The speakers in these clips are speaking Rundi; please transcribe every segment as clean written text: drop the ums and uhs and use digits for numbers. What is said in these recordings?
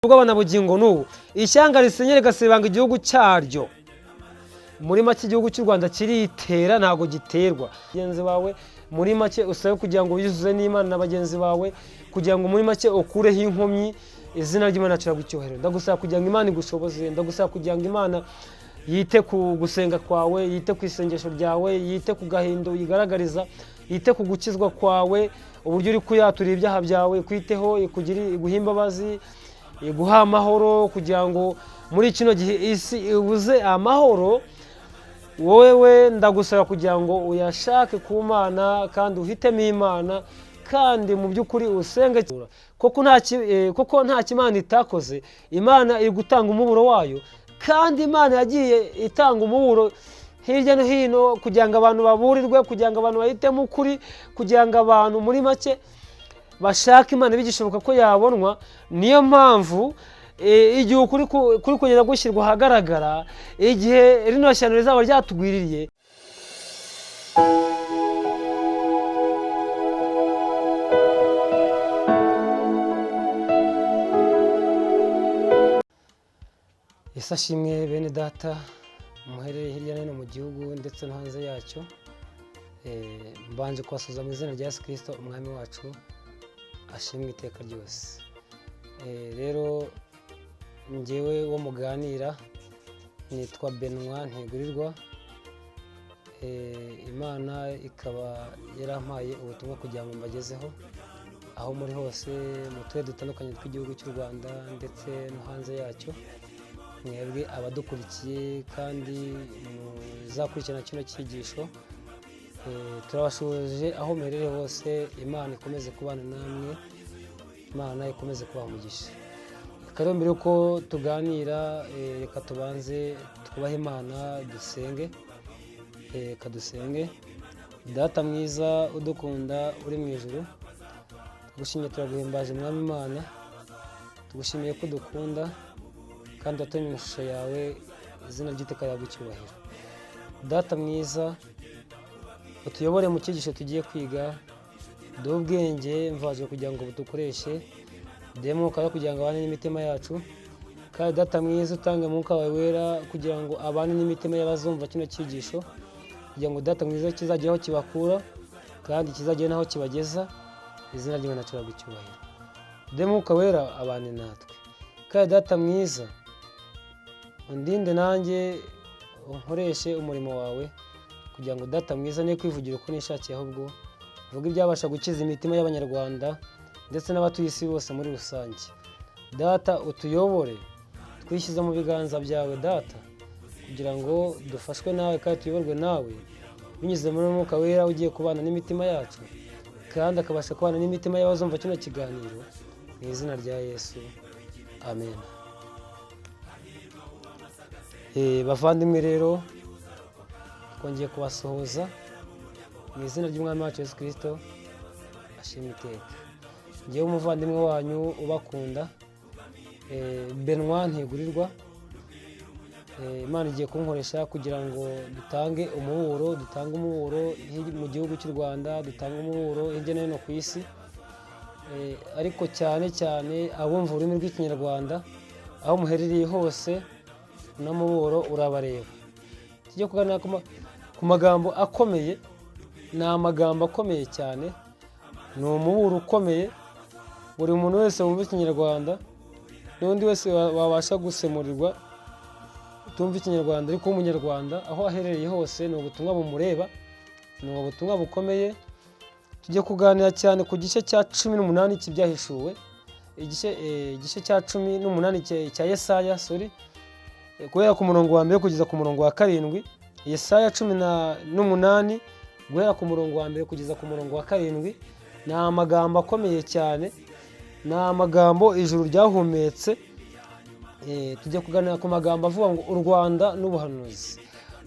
Bw'abanabugingo n'ubu ishyanga risenye rigasibanga igihugu cyaryo. Muri make, igihugu cy'u Rwanda kiritera, ntabwo giterwa. Bagenzi bawe, muri make usabe kugira ngo wiyuzuze n'Imana na bagenzi bawe, kugira ngo muri make ukureho inkomyi. Izina ry'Imana kiragucyohera. Ndagusaba kugira ngo Imana igushoboze, ndagusaba kugira ngo Imana yite ku gusenga kwawe, yite ku isengesho ryawe, yite ku gahinda uyigaragariza, yite ku gukizwa kwawe, uburyo uri kuyatura ibyaha byawe, ikwiteho, ikugire, iguhe imbabazi, iguha amahoro, kugira ngo muri kino gihe isi ibuze amahoro, wowe ndagusaba kugira ngo uyashake ku Mana kandi uhitemo Imana, kandi mu by'ukuri usenge, kuko nta Imana itakoze. Imana iri gutanga umuburo wayo, kandi Imana yagiye itanga umuburo hirya no hino kugira ngo abantu baburirwe, kugira ngo abantu bahitemo ukuri, kugira ngo abantu muri make bashake Imana bigishoboka ko yabonwa. Niyo mpamvu igihe ukuri kuri kugenda gushyirwa ahagaragara, igihe rino shyano rizaba ryatugwiririye. Yesu ashimwe, bene data muherereye hirya no hino mu gihugu ndetse no hanze yacyo. Mbanje kubasuhuza mu izina rya Yesu Kirisito umwami wacu, ashimwe iteka ryose. Rero njyewe wo muganira nitwa Benoit Ntigurirwa. Imana ikaba yarampaye ubutumwa kugira ngo mbagezeho aho muri hose mu turere dutandukanye tw'igihugu cy'u Rwanda ndetse no hanze yacyo. Mwebwe abadukurikiye kandi muzakurikirana kino cyigisho, turabasuhuje aho muherereye hose. Imana ikomeze kubana namwe, Imana ikomeze kubaha umugisha. Reka rero mbere yuko tuganira, reka tubanze twubahe Imana, dusenge. Reka dusenge. Data mwiza udukunda uri mu ijuru, tugushimiye, turaguhimbaje Mwami Imana, tugushimiye ko udukunda kandi watumye mu ishusho yawe. Izina ry'iteka yawe icyubahiro. Data mwiza, utuyobore mu cyigisho tugiye kwiga, duhe ubwenge mvajwe kugira ngo budukoreshe, duhe Mwuka wawe kugira ngo abane n'imitima yacu, kandi Data mwiza utange Mwuka wawe wera kugira ngo abane n'imitima y'abazumva kino cyigisho, kugira ngo Data mwiza kizagere aho kibakura kandi kizagere n'aho kibageza. Izina ry'Imana kiraguha icyubahiro. Duhe Mwuka wera abane natwe, kandi Data mwiza undinde nanjye unkoreshe umurimo wawe, kugira ngo Data mwiza ne kwivugira uko nishakiye, ahubwo mvuge ibyabasha gukiza imitima y'Abanyarwanda ndetse n'abatuye isi bose muri rusange. Data utuyobore, twishyize mu biganza byawe Data, kugira ngo dufashwe nawe kandi tuyoborwe nawe binyuze muri Mwuka wera ugiye kubana n'imitima yacu kandi akabasha kubana n'imitima y'abazumva kino kiganiro, mu izina rya Yesu, amen. Bavandimwe rero, twongeye kubasuhuza mu izina ry'umwami wacu Yesu Kirisito, ashimwe iteka. Ngewe umuvandimwe wanyu ubakunda, Benoit Ntigurirwa. Imana igiye kunkoresha kugira ngo dutange umuburo, dutange umuburo mu gihugu cy'u Rwanda, dutange umuburo hirya no hino ku isi, ariko cyane cyane abumva ururimi rw'Ikinyarwanda aho muherereye hose, uno muburo urabareba. Tujye kuganira ku magambo akomeye. Ni amagambo akomeye cyane, ni umuburo ukomeye. Buri muntu wese wumva Ikinyarwanda n'undi wese wabasha gusemurirwa utumva Ikinyarwanda ariko w'Umunyarwanda aho aherereye hose, ni ubutumwa bumureba, ni ubutumwa bukomeye. Tujye kuganira cyane ku gice cya 18 cy'Ibyahishuwe, igice cya 18 cya Yesaya, sorry, guhera ku murongo wa mbere kugeza ku murongo wa 7. Yesaya 18 guhera ku murongo wa mbere kugeza ku murongo wa 7, ni amagambo akomeye cyane, ni amagambo ijuru ryahumetse. Tujya kuganira ku magambo avuga ngo u Rwanda n'ubuhanuzi.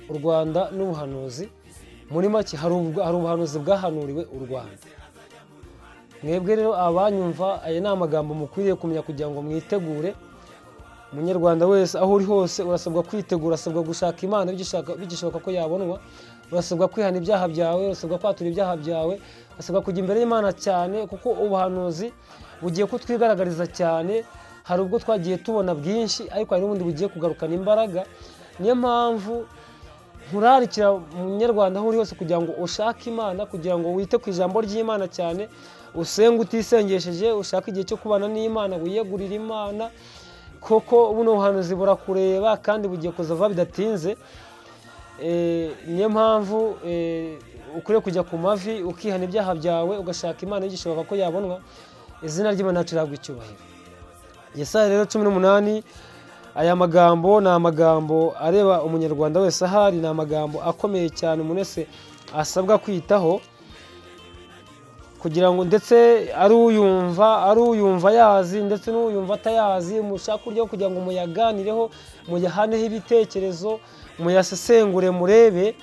U Rwanda n'ubuhanuzi, muri make hari ubuhanuzi bwahanuriwe u Rwanda. Mwebwe rero abanyumva, aya ni amagambo mukwiriye kumenya kugira ngo mwitegure. Umunyarwanda wese aho uri hose urasabwa kwitegura, urasabwa gushaka Imana bigishoboka ko yabonwa, urasabwa kwihana ibyaha byawe, urasabwa kwatura ibyaha byawe, urasabwa kujya imbere y'Imana cyane, kuko ubuhanuzi bugiye kutwigaragariza cyane. Hari ubwo twagiye tubona bwinshi, ariko hari n'ubundi bugiye kugarukana imbaraga. Niyo mpamvu nkurarikira Munyarwanda aho uri hose kugira ngo ushake Imana, kugira ngo wite ku ijambo ry'Imana cyane, usenge utisengesheje, ushake igihe cyo kubana n'Imana, wiyegurire Imana, koko buno buhanuzi burakureba kandi bugiye kuza vuba bidatinze. Niyo mpamvu ukwiye kujya ku mavi, ukihana ibyaha byawe, ugashaka Imana igishoboka ko yabonwa. Izina ry'Imana yacu rihabwa icyubahiro. Yesaya rero 18, aya magambo ni amagambo areba Umunyarwanda wese ahari, ni amagambo akomeye cyane umuntu wese asabwa kwitaho, kugira ngo ndetse ari uyumva yazi, ndetse n'uyumva atayazi, mushake uburyo kugira ngo muyaganireho, muyahaneho ibitekerezo, muyasesengure, murebe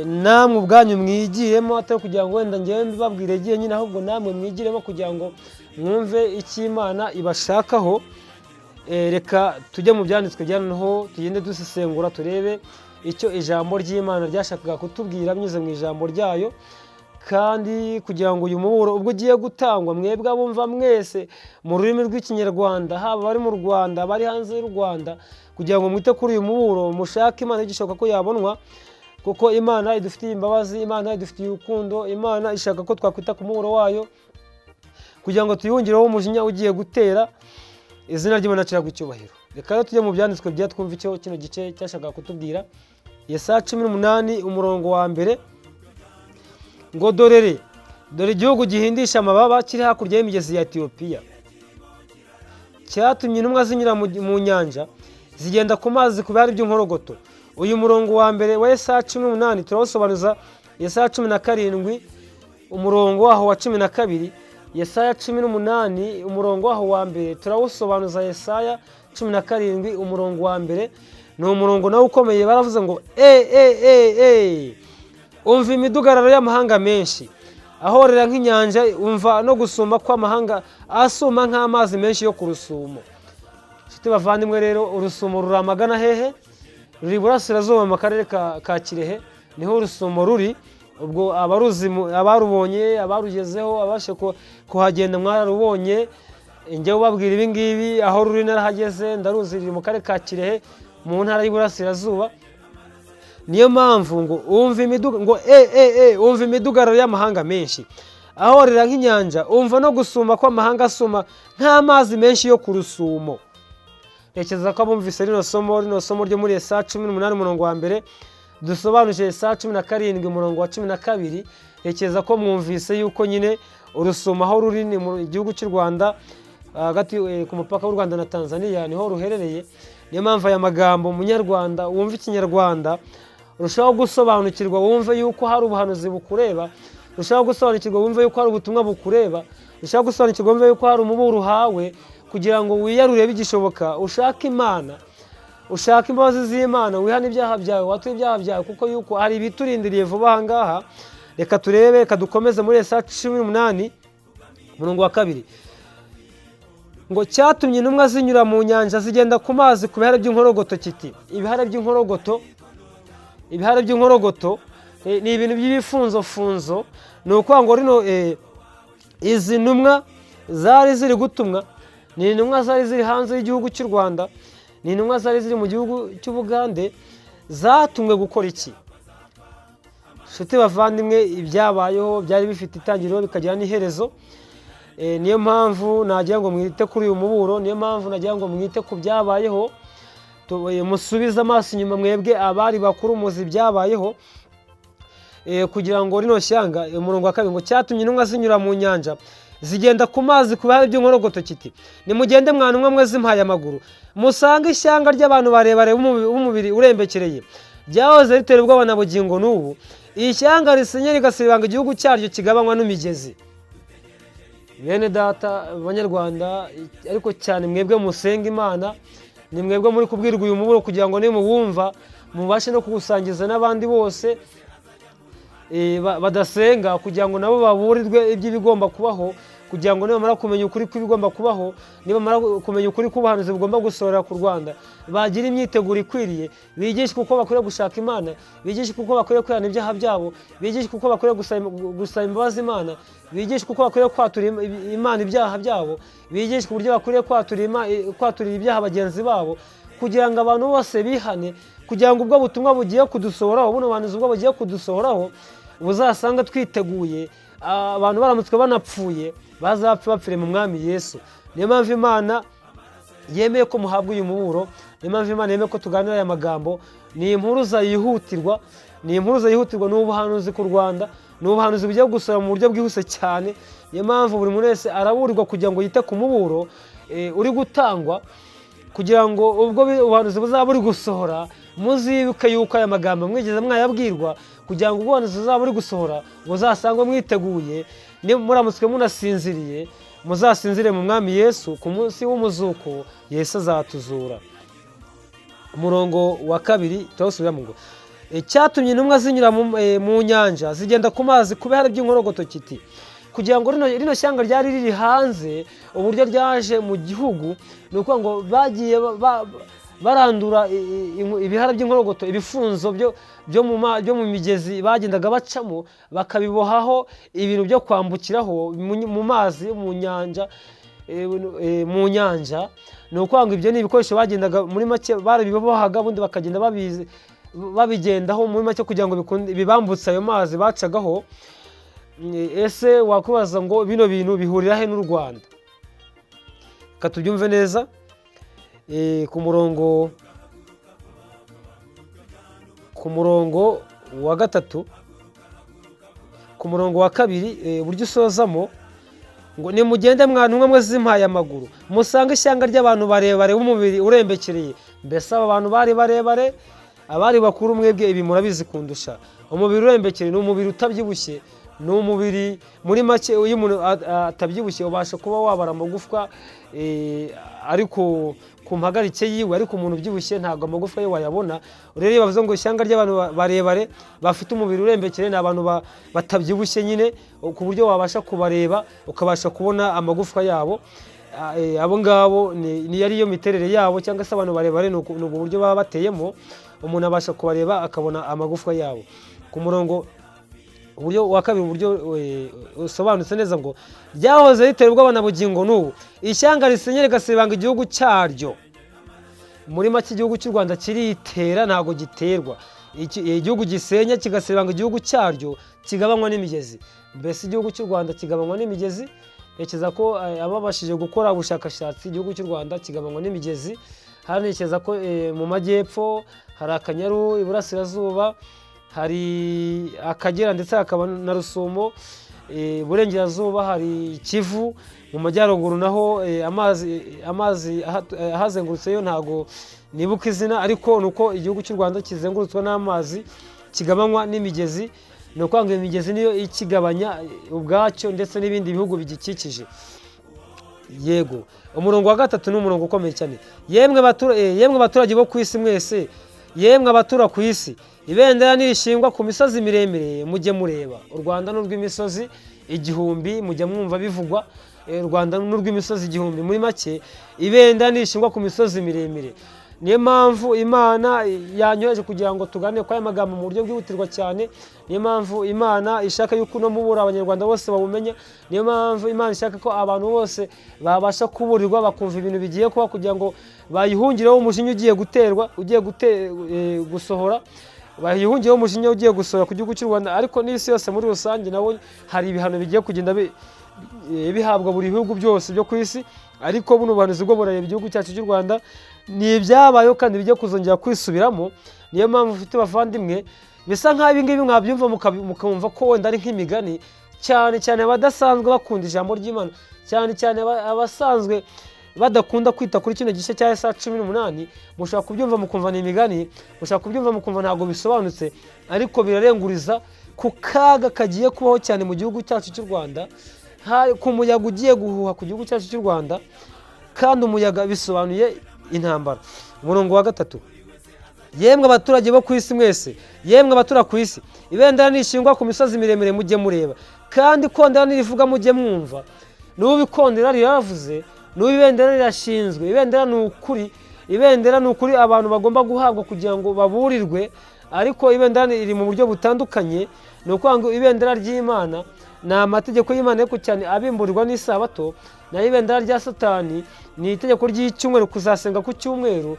namwe ubwanyu mwigiremo, atari kugira ngo wenda ngewe mbibabwire nyine, ahubwo namwe mwigiremo kugira ngo mwumve icyo Imana ibashakaho. Reka tujye mu byanditswe bya noneho, tugende dusesengura, turebe icyo ijambo ry'Imana ryashakaga kutubwira binyuze mu ijambo ryayo. Kandi kugira ngo uyu muburo ubwo ugiye gutangwa, mwebwe abumva mwese mu rurimi rw'Ikinyarwanda, haba abari mu Rwanda, abari hanze y'u Rwanda, kugira ngo mwite kuri uyu muburo, mushake Imana igishoboka ko yabonwa, kuko Imana idufitiye imbabazi, Imana idufitiye urukundo, Imana ishaka ko twakwita ku muburo wayo kugira ngo tuyihungireho umujinya ugiye gutera. Izina ry'Imana rihabwe icyubahiro. Reka rero tujye mu byanditswe bya twumve icyo kino gice cyashakaga kutubwira. Yesaya 18, umurongo wa mbere, ngo: "Dorere, dore igihugu gihindisha amababa kiri hakurya y'imigezi ya Etiyopiya, cyatumye intumwa zinyura mu nyanja, zigenda ku mazi ku bihari by'inkorogoto." Uyu murongo wa mbere wa Yesaya 18 turawusobanuza Yesaya 17, umurongo waho wa 12. Yesaya 18, umurongo waho wa mbere, turawusobanuza Yesaya 17, umurongo wa mbere. Ni umurongo nawe ukomeye. Baravuze ngo: "E e e e, umva imidugararo y'amahanga menshi ahorera nk'inyanja, umva no gusuma kw'amahanga asuma nk'amazi menshi yo ku rusumo." Inshuti bavandimwe rero, urusumo ruri amagana hehe? Ruri iburasirazuba mu karere ka Kirehe, niho urusumo ruri. Ubwo abaruzi, abarubonye, abarugezeho, abashe kuhagenda, mwararubonye. Njyewe ubabwira ibi ngibi, aho ruri narahageze, ndaruzi. Ruri mu karere ka Kirehe, mu ntara y'Iburasirazuba. Niyo mpamvu ngo umva imiduga, ngo: "E e e, umva imidugararo y'amahanga menshi ahorera nk'inyanja, umva no gusuma kw'amahanga asuma nk'amazi menshi yo ku rusumo." Ntekereza ko abumvise rino somo ryo muri Yesaya 18, umurongo wa mbere, dusobanuje Yesaya 17, umurongo wa 12, ntekereza ko mwumvise yuko nyine urusumo aho ruri ni mu gihugu cy'u Rwanda, hagati ku mupaka w'u Rwanda na Tanzania, niho ruherereye. Niyo mpamvu aya magambo, Munyarwanda wumva Ikinyarwanda, urushaho gusobanukirwa, wumve yuko hari ubuhanuzi bukureba, urushaho gusobanukirwa, wumve yuko hari ubutumwa bukureba, urushaho gusobanukirwa, wumve yuko hari umuburo uhawe kugira ngo wiyarure bigishoboka, ushake Imana, ushake imbabazi z'Imana, wihane ibyaha byawe, watuye ibyaha byawe, kuko yuko hari ibiturindiriye vuba aha ngaha. Reka turebe, reka dukomeze muri Yesaya 18, umurongo wa kabiri, ngo: "Cyatumye intumwa zinyura mu nyanja, zigenda ku mazi ku bihare by'inkorogoto kiti." Ibihare by'inkorogoto, ibihare by'inkorogoto ni ibintu by'ibifunzofunzo. Ni ukuvuga ngo rino izi ntumwa zari ziri gutumwa ni intumwa zari ziri hanze y'igihugu cy'u Rwanda, ni intumwa zari ziri mu gihugu cy'Ubugande. Zatumwe gukora iki? Inshuti bavandimwe, ibyabayeho byari bifite itangiriro bikagira n'iherezo. Niyo mpamvu nagira ngo mwite kuri uyu muburo, niyo mpamvu nagira ngo mwite ku byabayeho. Musubize amaso inyuma, mwebwe abari bakuru muzi ibyabayeho, kugira ngo rino shyanga. Umurongo wa kabiri ngo: "Cyatumye intumwa zinyura mu nyanja, zigenda ku mazi ku bihari by'inkorogoto kiti: Nimugende mwa ntumwa mwe zimpaye amaguru, musange ishyanga ry'abantu barebare b'umubiri urembekereye, ryahoze ritera ubwoba na bugingo n'ubu, iri shyanga risenye rigasibanga igihugu cyaryo kigabanywa n'imigezi." Bene data Banyarwanda, ariko cyane mwebwe musenga Imana, ni mwebwe muri kubwirwa uyu muburo kugira ngo nimuwumva mubashe no kuwusangiza n'abandi bose badasenga, kugira ngo nabo baburirwe iby'ibigomba kubaho. Kugira ngo nibamara kumenya ukuri kw'ibigomba kubaho, nibamara kumenya ukuri k'ubuhanuzi bugomba gusohora ku Rwanda, bagira imyiteguro ikwiriye, bigishwe uko bakwiriye gushaka Imana, bigishwe uko bakwiriye kwihana ibyaha byabo, bigishwe uko bakwiriye gusaba imbabazi Imana, bigishwe uko bakwiriye kwatura Imana ibyaha byabo, bigishwe uburyo bakwiriye kwaturira ibyaha bagenzi babo, kugira ngo abantu bose bihane, kugira ngo ubwo butumwa bugiye kudusohoraho, buno buhanuzi ubwo bugiye kudusohoraho, buzasanga twiteguye. Abantu baramutswe banapfuye, bazapfe bapfire mu Mwami Yesu. Niyo mpamvu Imana yemeye ko muhabwa uyu muburo, niyo mpamvu Imana yemeye ko tuganira aya magambo. Ni impuruza yihutirwa, ni impuruza yihutirwa, ni ubuhanuzi ku Rwanda, ni ubuhanuzi bugiye gusohora mu buryo bwihuse cyane. Niyo mpamvu buri muntu wese araburirwa kugira ngo yite ku muburo uri gutangwa, kugira ngo ubwo ubuhanuzi buzaba buri gusohora, muzibuke yuko aya magambo mwigeze mwayabwirwa, kugira ngo ubwo ubuhanuzi buzaba buri gusohora muzasangwe mwiteguye. Muramutswe munasinziriye, muzasinzire mu Mwami Yesu. Ku munsi w'umuzuko Yesu azatuzura. Umurongo wa kabiri turawusubiramo ngo: "Icyatumye intumwa zinyura mu nyanja zigenda ku mazi ku bihari by'inkorogoto kiti", kugira ngo rino shyanga ryari riri hanze, uburyo ryaje mu gihugu, ni ukuvuga ngo bagiye barandura ibihara by'inkorogoto, ibifunzo byo mu migezi bagendaga bacamo, bakabibohaho ibintu byo kwambukiraho mu mazi, mu nyanja, mu nyanja. Ni ukuvuga ngo ibyo ni ibikoresho bagendaga, muri make barabibohaga, ubundi bakagenda babigendaho, muri make kugira ngo bibambutse ayo mazi bacagaho. Ese wakwibaza ngo bino bintu bihurira he n'u Rwanda? Reka tubyumve neza. Ku murongo wa gatatu, ku murongo wa kabiri, uburyo usozamo ngo: "Nimugende mwa ntumwa mwe zimpaye amaguru, musange ishyanga ry'abantu barebare b'umubiri urembekereye." Mbese aba bantu bari barebare? Abari bakuru mwebwe ibi murabizi kundusha. Umubiri urembekereye ni umubiri utabyibushye, ni umubiri, muri make, iyo umuntu atabyibushye ubasha kuba wabara amagufwa ariko ku mpagarike yiwe, ariko umuntu ubyibushye ntabwo amagufwa ye wayabona. Rero iyo bavuze ngo ishyanga ry'abantu barebare bafite umubiri urembekereye, ni abantu batabyibushye nyine, ku buryo wabasha kubareba ukabasha kubona amagufwa yabo. Abo ngabo ni ariyo miterere yabo, cyangwa se abantu barebare ni ubwo buryo baba bateyemo, umuntu abasha kubareba akabona amagufwa yabo. Ku murongo uburyo wa kabiri, uburyo usobanutse neza ngo: "Ryahoze ritera ubwoba na bugingo n'ubu, ishyanga risenye rigasibanga igihugu cyaryo." Muri make igihugu cy'u Rwanda kiritera, ntabwo giterwa. Igihugu gisenya kigasibanga igihugu cyaryo kigabanywa n'imigezi. Mbese igihugu cy'u Rwanda kigabanywa n'imigezi? Ntekereza ko ababashije gukora ubushakashatsi, igihugu cy'u Rwanda kigabanywa n'imigezi. Hano ntekereza ko mu majyepfo hari Akanyaru, iburasirazuba hari Akagera ndetse hakaba na Rusumo, iburengerazuba hari Kivu, mu majyaruguru naho amazi ahazengurutse yo ntago nibuka izina, ariko ni uko igihugu cy'u Rwanda kizengurutswe n'amazi, kigabanywa n'imigezi. Ni ukuvuga ngo imigezi niyo ikigabanya ubwacyo ndetse n'ibindi bihugu bigikikije. Yego, umurongo wa gatatu ni umurongo ukomeye cyane: "Yemwe abaturage bo ku isi mwese, yemwe abatura ku isi, ibendera nirishingwa ku misozi miremire mujye mureba." U Rwanda ni urw'imisozi igihumbi, mujya mwumva bivugwa. U Rwanda ni urw'imisozi igihumbi. Muri make ibendera nirishingwa ku misozi miremire. Niyo mpamvu Imana yanyoheje kugira ngo tuganire kuri aya magambo mu buryo bwihutirwa cyane. Niyo mpamvu Imana ishaka yuko uno muburo Abanyarwanda bose bawumenya. Niyo mpamvu Imana ishaka ko abantu bose babasha kuburirwa, bakumva ibintu bigiye kuba, kugira ngo bayihungireho umujinya ugiye guterwa, ugiye gusohora, bayihungireho umujinya ugiye gusohora ku gihugu cy'u Rwanda, ariko n'isi yose muri rusange. Nawo hari ibihano bigiye kugenda bihabwa buri bihugu byose byo ku isi, ariko buno buhanuzi bwo burareba igihugu cyacu cy'u Rwanda. Ni ibyabayeho kandi bijya kuzongera kwisubiramo. Niyo mpamvu ufite bavandimwe, bisa nk'aho ibi ngibi mwabyumva mukumva ko wenda ari nk'imigani, cyane cyane abadasanzwe bakunda ijambo ry'Imana, cyane cyane abasanzwe badakunda kwita kuri kino gice cya Yesaya 18. Mushobora kubyumva mukumva ni imigani, mushobora kubyumva mukumva ntabwo bisobanutse, ariko birarenguriza ku kaga kagiye kubaho cyane mu gihugu cyacu cy'u Rwanda, ku muyaga ugiye guhuha ku gihugu cyacu cy'u Rwanda, kandi umuyaga bisobanuye intambara. Umurongo wa gatatu: "Yemwe abaturage bo ku isi mwese, yemwe abatura ku isi, ibendera nishingwa ku misozi miremire mujye mureba, kandi ikondera nirivuga mujye mwumva." N'ubu ikondera riravuze, n'ubu ibendera rirashinzwe. Ibendera ni ukuri, ibendera ni ukuri abantu bagomba guhabwa kugira ngo baburirwe. Ariko ibendera riri mu buryo butandukanye. Ni ukuvuga ngo ibendera ry'Imana ni amategeko y'Imana, ariko cyane abimburirwa n'isabato. Naho ibendera rya Satani ni itegeko ry'icyumweru, kuzasenga ku cyumweru,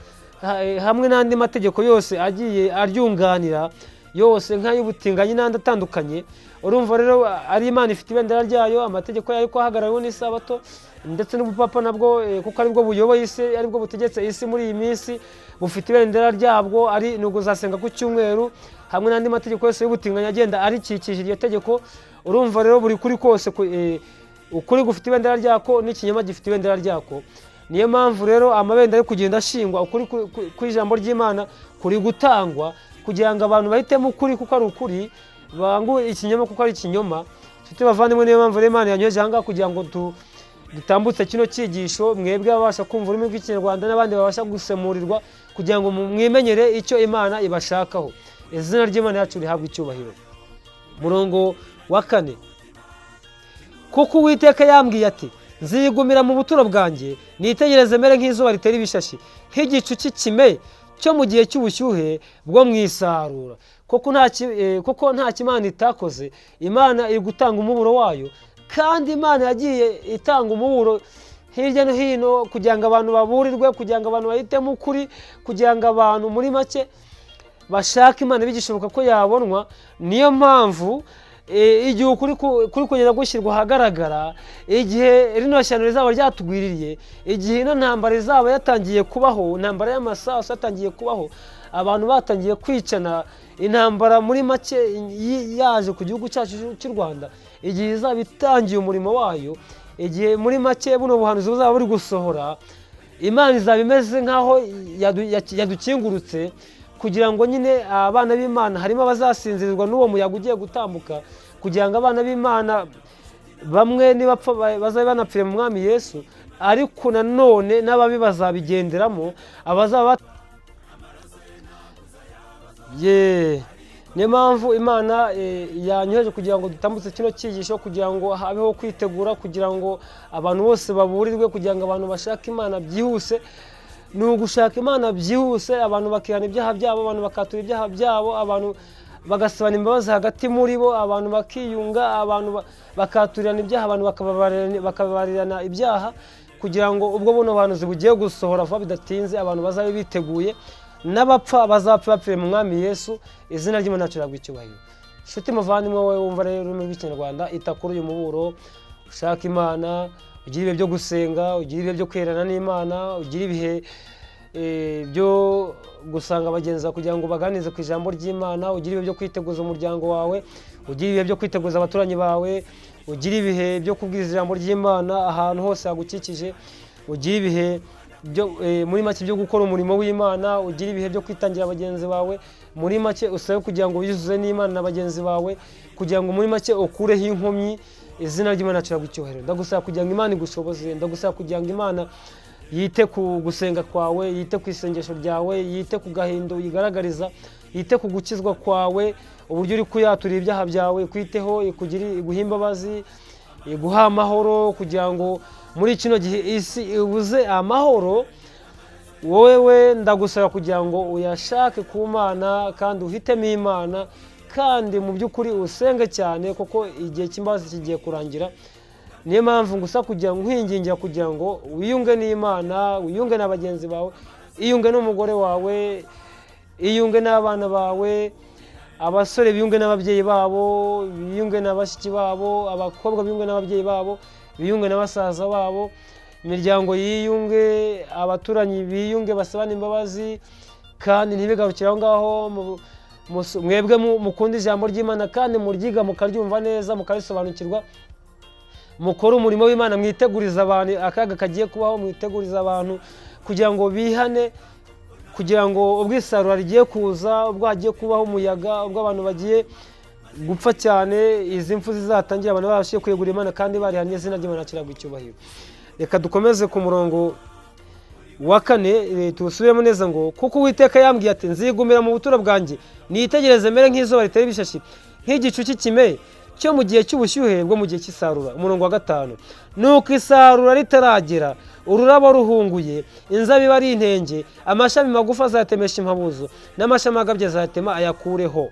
hamwe n'andi mategeko yose agiye aryunganira yose, nk'ay'ubutinganyi n'andi atandukanye. Urumva rero, ari Imana ifite ibendera ryayo, amategeko yayo, ko ahagarariwe n'isabato, ndetse n'ubupapa nabwo, kuko aribwo buyoboye isi, aribwo butegetse isi muri iyi minsi, bufite ibendera ryabwo, ari ni ukuzasenga ku cyumweru, hamwe n'andi mategeko yose y'ubutinganyi agenda arikikije iryo tegeko. Urumva rero, buri kuri kose ukuri gufite ibendera ryako n'ikinyoma gifite ibendera ryako. Niyo mpamvu rero amabendera ari kugenda ashingwa. Ukuri kw'ijambo ry'Imana kuri gutangwa kugira ngo abantu bahitemo ukuri kuko ari ukuri, bangu ikinyoma kuko ari ikinyoma. Nshuti bavandimwe, niyo mpamvu rero Imana yanyoheje aha ngaha kugira ngo dutambutse kino cyigisho, mwebwe ababasha kumva ururimi rw'Ikinyarwanda n'abandi babasha gusemurirwa, kugira ngo mwimenyere icyo Imana ibashakaho. Izina ry'Imana yacu rihabwe icyubahiro. Murongo wa 4: "Kuko Uwiteka yambwiye ati: 'Nzigumira mu buturo bwanjye, nitegereze mere nk'izuba ritera ibishashi, nk'igicu cy'ikime cyo mu gihe cy'ubushyuhe bwo mu isarura.'" Kuko nta Imana itakoze. Imana iri gutanga umuburo wayo, kandi Imana yagiye itanga umuburo hirya no hino kugira ngo abantu baburirwe, kugira ngo abantu bahitemo ukuri, kugira ngo abantu muri make bashake Imana bigishoboka ko yabonwa. Niyo mpamvu igihe ukuri kuri kugenda gushyirwa ahagaragara, igihe rino shyano rizaba ryatugwiririye, igihe ino ntambara izaba yatangiye kubaho, intambara y'amasasu yatangiye kubaho, abantu batangiye kwicana, intambara muri make yaje ku gihugu cyacu cy'u Rwanda, igihe izaba itangiye umurimo wayo, igihe muri make buno buhanuzi buzaba buri gusohora, Imana izaba imeze nk'aho yadukingurutse kugira ngo nyine abana b'Imana, harimo abazasinzirizwa n'uwo muyaga ugiye gutambuka, kugira ngo abana b'Imana bamwe nibapfa bazabe banapfire mu Mwami Yesu. Ariko nanone n'ababi bazabigenderamo, abazaba ye. Niyo mpamvu Imana yanyoheje kugira ngo dutambutse kino cyigisho, kugira ngo habeho kwitegura, kugira ngo abantu bose baburirwe, kugira ngo abantu bashake Imana byihuse. Ni ugushaka Imana byihuse, abantu bakihana ibyaha byabo, abantu bakatura ibyaha byabo, abantu bagasabana imbabazi hagati muri bo, abantu bakiyunga, abantu bakaturirana ibyaha, abantu bakababarirana ibyaha, kugira ngo ubwo buno buhanuzi bugiye gusohora vuba bidatinze, abantu bazabe biteguye, n'abapfa bazapfa bapfire mu Mwami Yesu. Izina ry'Imana yacu rihabwe icyubahiro. Nshuti muvandimwe, wowe wumva rero ururimi rw'Ikinyarwanda, ita kuri uyu muburo, ushaka Imana, ugire ibihe byo gusenga, ugire ibihe byo kwerana n'Imana, ugire ibihe byo gusanga bagenzi bawe kugira ngo baganirize ku ijambo ry'Imana, ugire ibihe byo kwiteguza umuryango wawe, ugire ibihe byo kwiteguza abaturanyi bawe, ugire ibihe byo kubwiriza ijambo ry'Imana ahantu hose hagukikije, ugire ibihe byo muri make byo gukora umurimo w'Imana, ugire ibihe byo kwitangira bagenzi bawe. Muri make usabe kugira ngo wiyuzuze n'Imana na bagenzi bawe, kugira ngo muri make ukureho inkomyi. Izina ry'Imana yacu rihabwe icyubahiro. Ndagusaba kugira ngo Imana igushoboze, ndagusaba kugira ngo Imana yite ku gusenga kwawe, yite ku isengesho ryawe, yite ku gahinda uyigaragariza, yite ku gukizwa kwawe, uburyo uri kuyaturira ibyaha byawe, ikwiteho, ikugire, iguhe imbabazi, iguha amahoro, kugira ngo muri kino gihe isi ibuze amahoro, wowe ndagusaba kugira ngo uyashake ku Mana kandi uhitemo Imana, kandi mu by'ukuri usenge cyane, kuko igihe cy'imbabazi kigiye kurangira. Niyo mpamvu ngusa kugira ngo nkwingingira kugira ngo wiyunge n'Imana, wiyunge na bagenzi bawe, iyunge n'umugore wawe, iyunge n'abana bawe, abasore biyunge n'ababyeyi babo, biyunge na bashiki babo, abakobwa biyunge n'ababyeyi babo, biyunge na basaza babo, imiryango yiyunge, abaturanyi biyunge, basabane imbabazi. Kandi ntibigarukire aho ngaho. Mwebwe mukunda ijambo ry'Imana kandi muryiga mukaryumva neza, mukarisobanukirwa, mukore umurimo w'Imana, mwiteguriza abantu akaga kagiye kubaho, mwiteguriza abantu kugira ngo bihane, kugira ngo ubwo isarura rigiye kuza, ubwo hagiye kubaho umuyaga, ubwo abantu bagiye gupfa cyane, izi mfu zizatangira abantu babashije kwegura Imana kandi barihannye. Izina ry'Imana kiragwa icyubahiro. Reka dukomeze ku murongo wa 4, tuwusubiremo neza ngo: "Kuko Uwiteka yambwiye ati: 'Nzigumira mu buturo bwanjye, nitegereze mere nk'izuba ritera ibishashi, nk'igicu cy'ikime cyo mu gihe cy'ubushyuhe bwo mu gihe cy'isarura. Umurongo wa 5: nuko isarura ritaragera, ururabo ruhunguye, inzabibu ari intenge, amashami magufi azatemesha impabuzo, n'amashami agabye azatema ayakureho.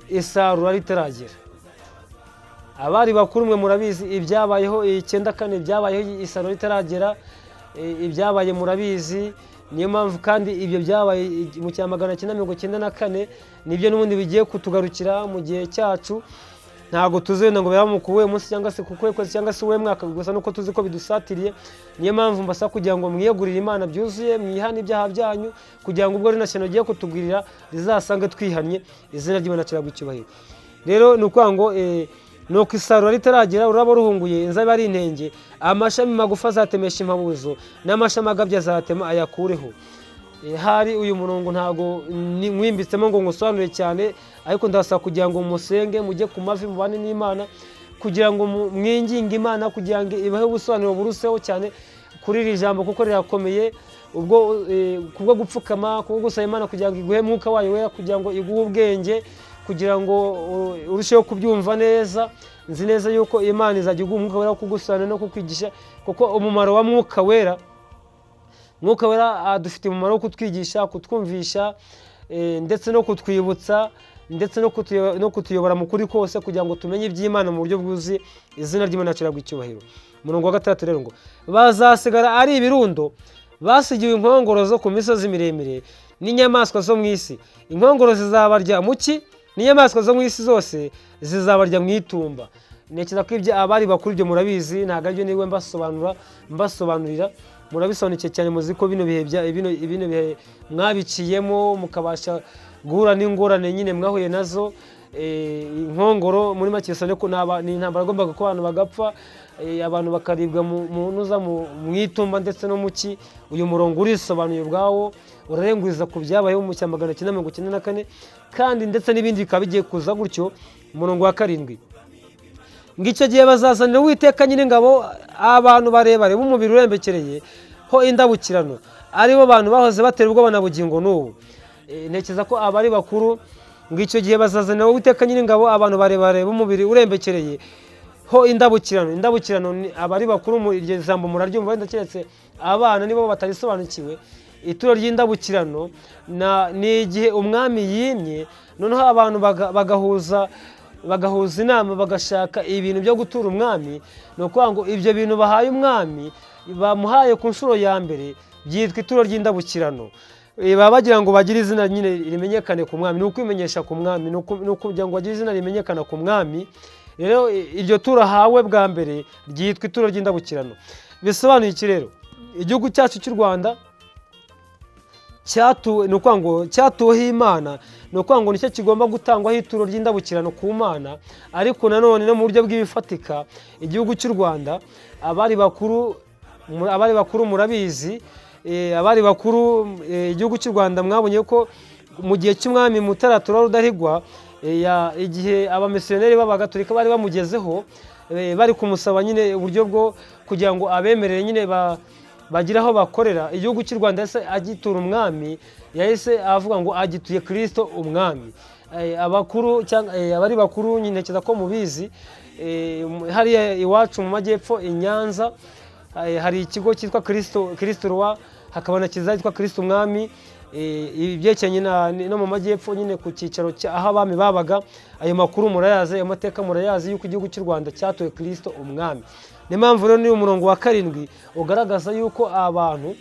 Isarura ritaragera, abari bakuru mwe murabizi ibyabayeho 94, ibyabayeho isarura ritaragera, ibyabaye murabizi. Niyo mpamvu kandi ibyo byabaye mu cya 994 nibyo n'ubundi bigiye kutugarukira mu gihe cyacu. Ntabwo tuzi wenda ngo biraba mu kuwuhe munsi cyangwa se ku kuhe kwezi cyangwa se uwuhe mwaka, gusa nuko tuzi ko bidusatiriye. Niyo mpamvu mbasaba kugira ngo mwiyegurire Imana byuzuye, mwihane ibyaha byanyu, kugira ngo ubwo rino shyano rigiye kutugwirira rizasange twihannye. Izina ry'Imana kiragwa icyubahiro. Rero ni ukuvuga ngo nuko isarura ritaragera, ururabo ruhunguye, inzabibu ari intenge, amashami magufi azatemesha impabuzo, n'amashami agabye azatema ayakureho. Hari uyu murongo ntabwo nkwimbitsemo ngo ngusobanure cyane, ariko ndasaba kugira ngo musenge, mujye ku mavi, mubane n'Imana, kugira ngo mwinginge Imana kugira ngo ibahe ubusobanuro buruseho cyane kuri iri jambo, kuko rirakomeye. Ubwo kubwo gupfukama, kubwo gusaba Imana kugira ngo iguhe Mwuka wayo Wera, kugira ngo iguhe ubwenge, kugira ngo urusheho kubyumva neza. Nzi neza yuko Imana izajya iguha Umwuka Wera wo kugusobanurira no kukwigisha, kuko umumaro wa Mwuka Wera, Mwuka Wera adufitiye umumaro wo kutwigisha, kutwumvisha, ndetse no kutwibutsa, ndetse no kutuyobora mu kuri kose, kugira ngo tumenye iby'Imana mu buryo bwuzuye. Izina ry'Imana kiragwa icyubahiro. Umurongo wa 6 rero ngo bazasigara ari ibirundo, basigiwe inkongoro zo ku misozi miremire n'inyamaswa zo mu isi. Inkongoro zizabarya mu cyi, n'inyamaswa zo mu isi zose zizabarya mu itumba. Ntekereza ko ibyo abari bakuru ibyo murabizi, ntabwo aribyo niwe mbasobanurira, murabisobanukiwe cyane. Muzi ko bino bihe bino bihe mwabiciyemo, mukabasha guhura n'ingorane nyine mwahuye nazo. Inkongoro muri make bisobanuye ko ni intambara yagombaga ko abantu bagapfa, abantu bakaribwa mu ntuza mu itumba ndetse no mu cyi. Uyu murongo urisobanuye ubwawo, urarenguriza ku byabayeho mu cya 994, kandi ndetse n'ibindi bikaba bigiye kuza gutyo. Umurongo wa 7 ngo icyo gihe bazazanira Uwiteka Nyiringabo abantu barebare b'umubiri urembekereye ho indabukirano, aribo bantu bahoze batera ubwoba na bugingo n'ubu. Ntekereza ko abari bakuru, ngo icyo gihe bazazanira Uwiteka Nyiringabo abantu barebare b'umubiri urembekereye ho indabukirano. Indabukirano ni abari bakuru mu iryo jambo muraryumva, wenda keretse abana nibo batarisobanukiwe. Ituro ry'indabukirano ni igihe umwami yimye, noneho abantu bagahuza inama, bagashaka ibintu byo gutura umwami. Ni ukuvuga ngo ibyo bintu bahaye umwami, bamuhaye ku nshuro ya mbere, byitwa ituro ry'indabukirano. Baba bagira ngo bagire izina nyine rimenyekane ku mwami, ni ukwimenyesha ku mwami, ni ukugira ngo bagire izina rimenyekana ku mwami. Rero iryo turo ahawe bwa mbere ryitwa ituro ry'indabukirano. Bisobanuye iki rero? Igihugu cyacu cy'u Rwanda cyatuwe, ni ukuvuga ngo cyatuweho Imana, ni ukuvuga ngo nicyo kigomba gutangwaho ituro ry'indabukirano ku Mana. Ariko nanone no mu buryo bw'ibifatika, igihugu cy'u Rwanda, abari bakuru murabizi, abari bakuru, igihugu cy'u Rwanda mwabonye ko mu gihe cy'umwami Mutara Rudahigwa, igihe abamisiyoneri b'Abagatolika bari bamugezeho, bari kumusaba nyine uburyo bwo kugira ngo abemerere nyine bagire aho bakorera, igihugu cy'u Rwanda yahise agitura umwami, yahise avuga ngo agituye Kirisito umwami. Abakuru cyangwa abari bakuru nyine, ntekereza ko mubizi, hariya iwacu mu majyepfo i Nyanza, hari ikigo cyitwa Kirisito Roi, hakaba na kiliziya yitwa Kirisito Umwami. Ibyerekeranye no mu majyepfo nyine ku cyicaro aho abami babaga, ayo makuru murayazi, ayo mateka murayazi yuko igihugu cy'u Rwanda cyatuye Kirisito umwami. Niyo mpamvu rero ni umurongo wa 7 ugaragaza yuko abantu,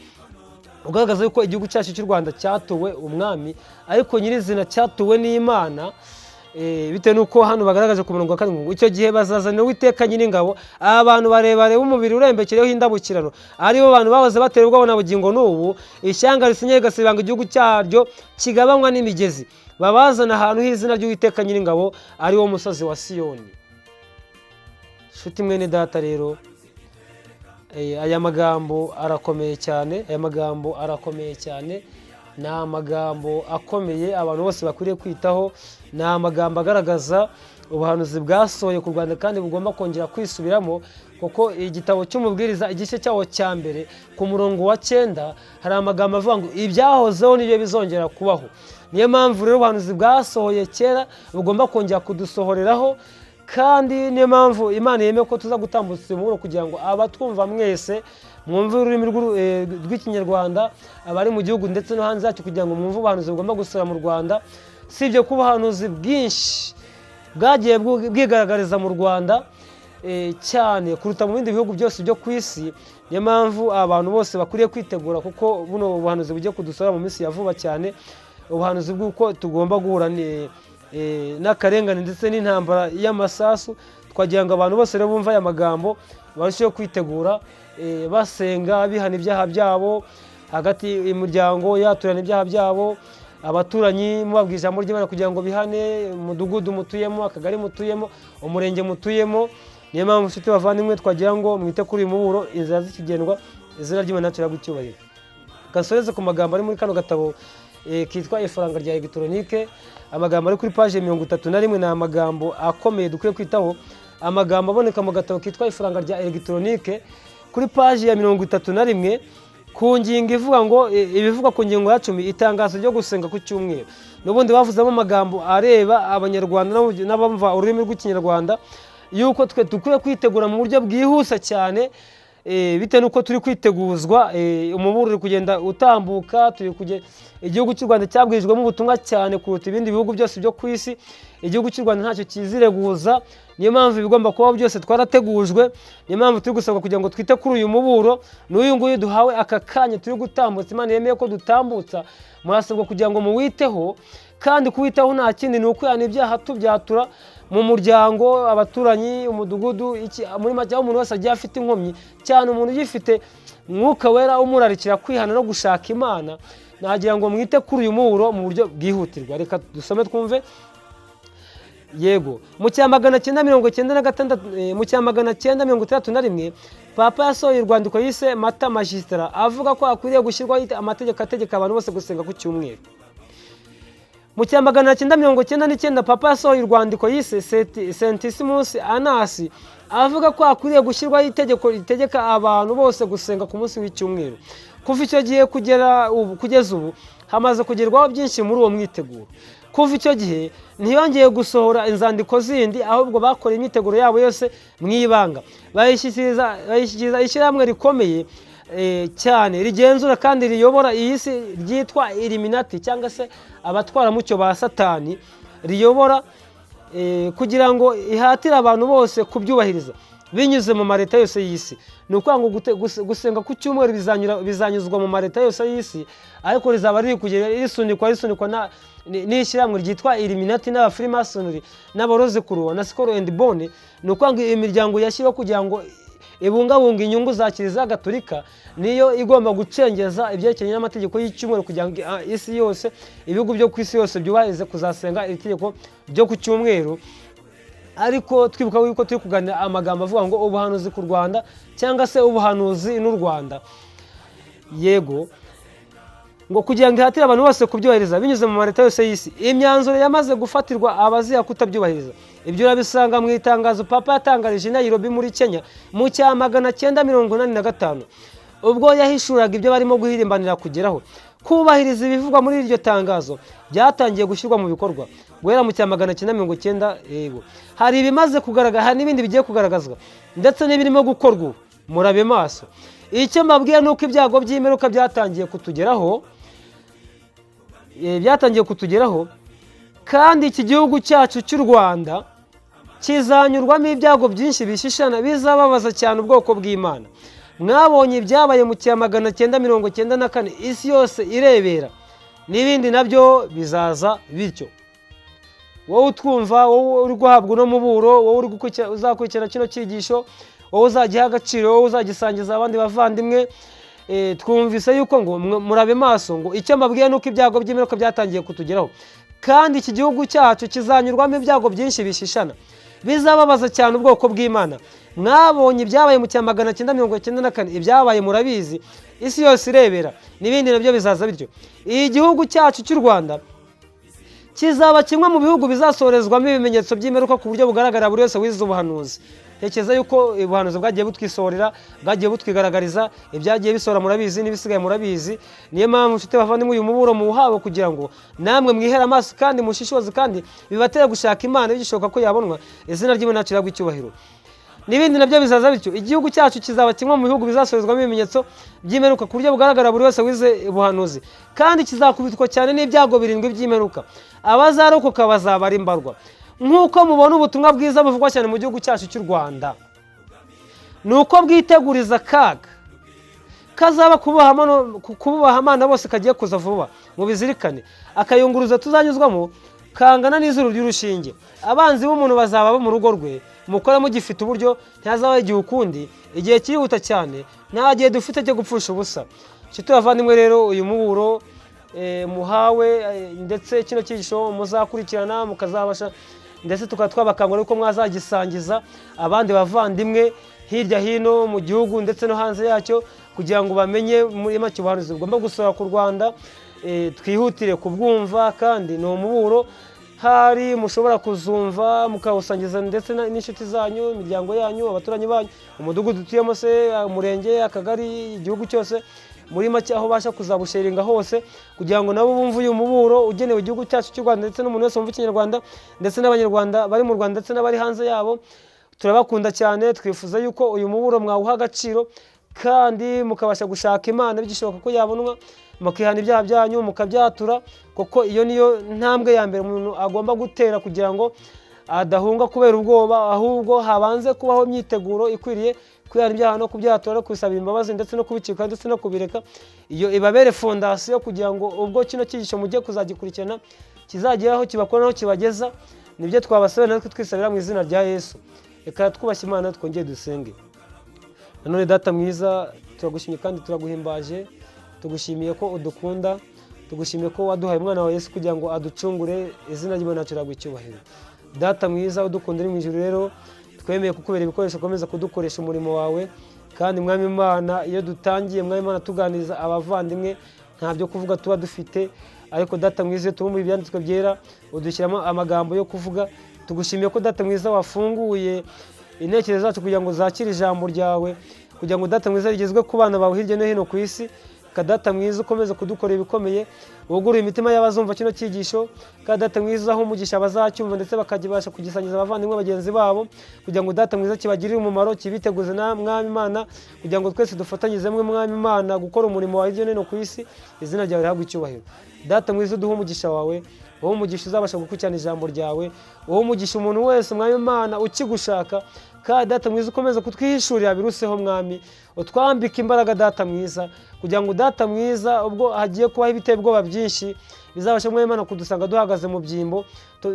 ugaragaza yuko igihugu cyacu cy'u Rwanda cyatuwe umwami, ariko nyirizina cyatuwe n'Imana, bitewe n'uko hano bagaragaje ku murongo wa 7 ngo icyo gihe bazazanira Uwiteka Nyiringabo abantu barebare b'umubiri urembekereho indabukirano, aribo bantu bahoze batera ubwoba na bugingo n'ubu, ishyanga risinye rigasibanga igihugu cyaryo kigabanywa n'imigezi, babazana ahantu h'izina ry'Uwiteka Nyiringabo, ari wo musozi wa Siyoni. Nshuti mwene data rero, aya magambo arakomeye cyane, aya magambo arakomeye cyane, ni amagambo akomeye abantu bose bakwiriye kwitaho, ni amagambo agaragaza Ubuhanuzi bwasohoye ku Rwanda kandi bugomba kongera kwisubiramo, kuko igitabo cy'Umubwiriza, igice cyawo cya mbere, ku murongo wa 9, hari amagambo avuga ngo ibyahozeho nibyo bizongera kubaho. Niyo mpamvu rero ubuhanuzi bwasohoye kera bugomba kongera kudusohoreraho, kandi niyo mpamvu Imana yemeye ko tuza gutambutsa uyu muburo kugira ngo abatwumva mwese mwumve ururimi rw'Ikinyarwanda, abari mu gihugu ndetse no hanze yacyo, kugira ngo mwumve ubuhanuzi bugomba gusohora mu Rwanda. Si ibyo, kuba ubuhanuzi bwinshi bwagiye bwigaragariza mu Rwanda cyane kuruta mu bindi bihugu byose byo ku isi. Niyo mpamvu abantu bose bakwiriye kwitegura, kuko buno buhanuzi bugiye kudusora mu minsi ya vuba cyane, ubuhanuzi bw'uko tugomba guhura n'akarengane ndetse n'intambara y'amasasu. Twagira ngo abantu bose rero bumve aya magambo barusheho kwitegura, basenga, bihana ibyaha byabo, hagati imiryango yaturana ibyaha byabo, abaturanyi mubabwira ijambo ry'Imana kugira ngo bihane, umudugudu mutuyemo, akagari mutuyemo, umurenge mutuyemo. Niyo mpamvu, nshuti bavandimwe, twagira ngo mwite kuri uyu muburo, inzira zikigendwa. Izina ry'Imana yacu icyubahiro. Gasoreze ku magambo ari muri kano gatabo kitwa Ifaranga rya Elegitoronike. Amagambo ari kuri paje 31 ni amagambo akomeye dukwiye kwitaho. Amagambo aboneka mu gatabo kitwa Ifaranga rya Elegitoronike kuri paji ya 31, ku ngingo ivuga ngo ibivugwa ku ngingo ya 10, itangazo ryo gusenga ku cyumweru. N'ubundi bavuzemo amagambo areba Abanyarwanda n'abumva ururimi rw'Ikinyarwanda, yuko twe dukwiye kwitegura mu buryo bwihuse cyane, bitewe n'uko turi kwiteguzwa. Umuburo uri kugenda utambuka. Turi igihugu cy'u Rwanda cyabwirijwemo ubutumwa cyane kuruta ibindi bihugu byose byo ku isi. Igihugu cy'u Rwanda ntacyo kizireguza. Niyo mpamvu ibigomba kubaho byose twarategujwe. Niyo mpamvu turi gusabwa kugira ngo twite kuri uyu muburo n'uyu nguyu duhawe aka kanya turi gutambutsa. Imana yemeye ko dutambutsa, murasabwa kugira ngo muwiteho. Kandi kuwitaho nta kindi, ni ukwihana ibyaha, tubyatura mu muryango, abaturanyi, umudugudu, iki, muri make aho umuntu wese agiye afite inkomyi cyane, umuntu ugifite Mwuka Wera umurarikira kwihana no gushaka Imana. Nagira ngo mwite kuri uyu muburo mu buryo bwihutirwa. Reka dusome twumve. Yego, mu cya 996, mu cya 961, Papa yasohoye urwandiko yise Mater Magistra, avuga ko hakwiriye gushyirwaho amategeko ategeka abantu bose gusenga ku cyumweru. Mu cya 999, Papa yasohoye urwandiko yise Centesimus Annus, avuga ko hakwiriye gushyirwaho itegeko ritegeka abantu bose gusenga ku munsi w'icyumweru. Kuva icyo gihe kugera ubu, kugeza ubu, hamaze kugerwaho byinshi muri uwo mwiteguro. Kuva icyo gihe ntiyongeye gusohora inzandiko zindi, ahubwo bakoreye imyiteguro yabo yose mu ibanga, bayishyikiriza ishyirahamwe rikomeye cyane rigenzura kandi riyobora iyi si, ryitwa Illuminati, cyangwa se abatwaramucyo ba Satani, riyobora kugira ngo ihatire abantu bose kubyubahiriza binyuze mu mareta yose y'isi. Ni ukuvuga ngo gusenga ku cyumweru bizanyuzwa mu mareta yose y'isi, ariko rizaba riri kugenda risunikwa n'ishyirahamwe ryitwa Illuminati n'Abafrimasonry n'Abarozekuruwa na Skull and Bone. Ni ukuvuga ngo iyi miryango yashyiriweho kugira ngo ibungabunga inyungu za Kiliziya Gatolika niyo igomba gucengeza ibyerekeranye n'amategeko y'icyumweru, kugira ngo isi yose, ibihugu byo ku isi yose byubahirize kuzasenga iri tegeko ryo ku cyumweru. Ariko twibuka yuko turi kuganira amagambo avuga ngo ubuhanuzi ku Rwanda, cyangwa se ubuhanuzi n'u Rwanda. Yego, ngo kugira ngo ihatire abantu bose kubyubahiriza binyuze mu mareta yose y'isi. Imyanzuro yamaze gufatirwa abaziha kutabyubahiriza, ibyo urabisanga mu itangazo Papa yatangarije i Nairobi muri Kenya mu cya 985, ubwo yahishuraga ibyo barimo guhirimbanira kugeraho. Kubahiriza ibivugwa muri iryo tangazo byatangiye gushyirwa mu bikorwa guhera mu cya 990. Yego, hari ibimaze kugaragara, hari n'ibindi bigiye kugaragazwa, ndetse n'ibirimo gukorwa ubu. Murabe maso. Icyo mbabwiye ni uko ibyago by'imperuka byatangiye kutugeraho, kandi iki gihugu cyacu cy'u Rwanda kizanyurwamo ibyago byinshi bishishana, bizababaza cyane ubwoko bw'Imana. Mwabonye ibyabaye mu cya 994, isi yose irebera, n'ibindi nabyo bizaza bityo. Wowe utwumva, wowe uri guhabwa uno muburo, wowe uri uzakurikirana kino cyigisho, wowe uzagiha agaciro, wowe uzagisangiza abandi bavandimwe, twumvise yuko ngo murabe maso, ngo icyo mbabwiye ni uko ibyago by'imperuka byatangiye kutugeraho, kandi iki gihugu cyacu kizanyurwamo ibyago byinshi bishishana, bizababaza cyane ubwoko bw'Imana. Mwabonye ibyabaye mu cya 994, ibyabaye murabizi, isi yose irebera, n'ibindi nabyo bizaza bityo. Igihugu cyacu cy'u Rwanda Kizaba kimwe mu bihugu bizasorezwamo ibimenyetso by'imperuka ku buryo bugaragara buri wese wize ubuhanuzi. Ntekereza yuko ubuhanuzi bwagiye butwisohorera, bwagiye butwigaragariza, ibyagiye bisohora murabizi, n'ibisigaye murabizi. Niyo mpamvu, nshuti bavandimwe, uyu muburo muwuhawe kugira ngo namwe mwihere amaso kandi mushishoze, kandi bibatere gushaka Imana bigishoboka ko yabonwa. Izina ry'Imana yacu rihabwe icyubahiro. N'ibindi nabyo bizaza bityo. Igihugu cyacu kizaba kimwe mu bihugu bizasorezwamo ibimenyetso by'imperuka ku buryo bugaragara buri wese wize ubuhanuzi, kandi kizakubitwa cyane n'ibyago birindwi by'imperuka. Abazarokoka bazaba ari mbarwa. Nk'uko mubona ubutumwa bwiza buvugwa cyane mu gihugu cyacu cy'u Rwanda, ni uko bwiteguriza akaga kazaba kububaha Imana bose kagiye kuza vuba. Mubizirikane, akayunguruzo tuzanyuzwamo kangana n'izuru ry'urushinge. Abanzi b'umuntu bazaba bo mu rugo rwe. Mukora mugifite uburyo, ntihazaba igihe ukundi. Igihe kirihuta cyane, nta gihe dufite cyo gupfusha ubusa. Nshuti bavandimwe rero, uyu muburo muhawe, ndetse kino cyigisho muzakurikirana, mukazabasha, ndetse tukaba twabakangurira ko mwazagisangiza abandi bavandimwe hirya hino mu gihugu ndetse no hanze yacyo, kugira ngo bamenye muri make ubuhanuzi bugomba gusohora ku Rwanda. Twihutire kubwumva, kandi ni umuburo hari mushobora kuzumva mukawusangiza ndetse n'inshuti zanyu, imiryango yanyu, abaturanyi banyu, umudugudu utuyemo se, umurenge, akagari, igihugu cyose muri make, aho ubasha kuzabusharinga hose, kugira ngo nabo bumve uyu muburo ugenewe igihugu cyacu cy'u Rwanda, ndetse n'umuntu wese wumva Ikinyarwanda, ndetse n'Abanyarwanda bari mu Rwanda ndetse n'abari hanze yabo. Turabakunda cyane. Twifuza yuko uyu muburo mwawuha agaciro kandi mukabasha gushaka Imana bigishoboka ko yabonwa, mukihana ibyaha byanyu, mukabyatura, kuko iyo niyo ntambwe ya mbere umuntu agomba gutera kugira ngo adahunga kubera ubwoba, ahubwo habanze kubaho imyiteguro ikwiriye: kwihana ibyaha no kubyatura no kubisabira imbabazi, ndetse no kubicika ndetse no kubireka. Iyo ibabere fondasiyo kugira ngo ubwo kino cyigisho mujye kuzagikurikirana kizagera aho kibakora n'aho kibageza. Nibyo twabasabira natwe twisabira mu izina rya Yesu. Reka twubashye Imana, twongere dusenge nanone. Data mwiza, turagushimye kandi turaguhimbaje. Tugushimiye ko udukunda, tugushimiye ko waduhaye umwana wawe Yesu kugira ngo aducungure. Izina ry'Imana yacu riraguha icyubahiro. Data mwiza udukunda uri mu ijuru rero, twemeye kukubera ibikoresho, ukomeza kudukoresha umurimo wawe. Kandi Mwami Imana, iyo dutangiye, Mwami Imana, tuganiriza abavandimwe, nta byo kuvuga tuba dufite, ariko Data mwiza, iyo tubumbuye ibyanditswe byera, udushyiramo amagambo yo kuvuga. Tugushimiye ko, Data mwiza, wafunguye intekerezo zacu kugira ngo zakire ijambo ryawe, kugira ngo, Data mwiza, rigezwe ku bana bawe hirya no hino ku isi. Reka, Data mwiza, ukomeze kudukorera ibikomeye, wugurure imitima y'abazumva kino cyigisho, kandi, Data mwiza, aho umugisha abazacyumva ndetse bakabasha kugisangiza abavandimwe bagenzi babo, kugira ngo, Data mwiza, kibagirire umumaro, kibiteguze na Mwami Imana, kugira ngo twese dufatanyirize hamwe, Mwami Imana, gukora umurimo wawe hirya no hino ku isi. Izina ryawe rihabwe icyubahiro. Data mwiza, uduhe umugisha wawe, wowe umugisha uzabasha gukurikirana ijambo ryawe, wowe umugisha umuntu wese, Mwami Imana, ukigushaka. Kandi, Data mwiza, ukomeza kutwihishurira biruseho, Mwami, utwambike imbaraga, Data mwiza, kugira ngo, Data mwiza, ubwo hagiye kubaho ibiteye ubwoba byinshi, bizabasha, Mwami Imana, kudusanga duhagaze mu byimbo,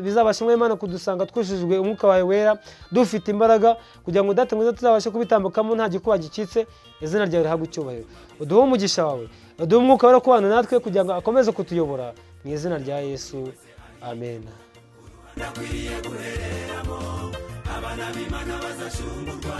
bizabasha, Mwami Imana, kudusanga twujujwe umwuka wawe wera, dufite imbaraga, kugira ngo, Data mwiza, tuzabashe kubitambukamo nta gikuba gicitse. Izina ryawe rihabwe icyubahiro. Uduhe umugisha wawe, uduhe umwuka wera kubana natwe kugira ngo akomeze kutuyobora, mu izina rya Yesu, amen. Ndakwiriye guhereramo abana b'Imana bazacungurwa.